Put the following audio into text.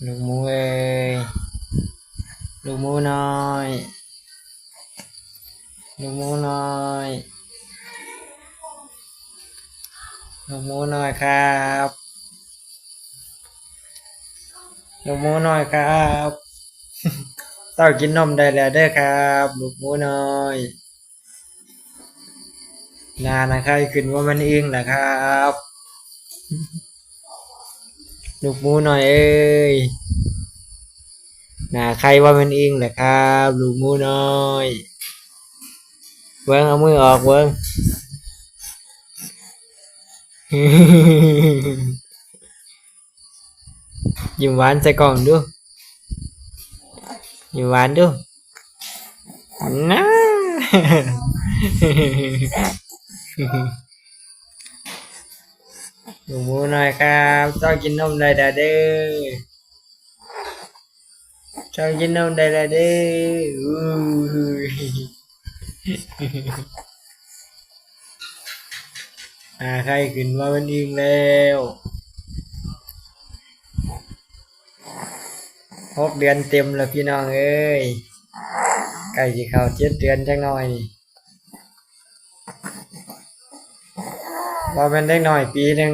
ລູກໝູເອີຍ ລູກໝູນ້ອຍ ລູກໝູນ້ອຍ ລູກໝູນ້ອຍຄັບ ລູກໝູນ້ອຍຄັບ ເຕົ້າກິນນົມໄດ້ແລ້ວເດີຄັບ ລູກໝູນ້ອຍ. ໜ້ານະໄຄຂຶ້ນບໍ່ແມ່ນອຶ່ງລະຄັບ ລູກໝູນ້ອຍເອີຍ ໜ້າໄຄບໍ່ແມ່ນອຶ່ງລະຄັບ ລູກໝູນ້ອຍ ເບິ່ງ ເອົາມືອອກເບິ່ງ ຍິ້ມຫວານໃສ່ກ້ອງດູ ຍິ້ມຫວານດູ ນາ ລູກໝູນ້ອຍຄັບ ເຈົ້າກິນນົມໄດ້ແລ້ວເດີ ເຈົ້າກິນນົມໄດ້ແລ້ວເດີ ອູ້ຍ. ອາ ໄຄຂຶ້ນມາເປັນອຶ່ງແລ້ວ ຫົກເດືອນເຕັມແລ້ວພີ່ນ້ອງເອີຍ ໃກ້ຊິເຂົ້າເຈັດເດືອນຈັກໜ້ອຍນີ້ ບໍ່ແມ່ນເດັກນ້ອຍປີໜຶ່ງ.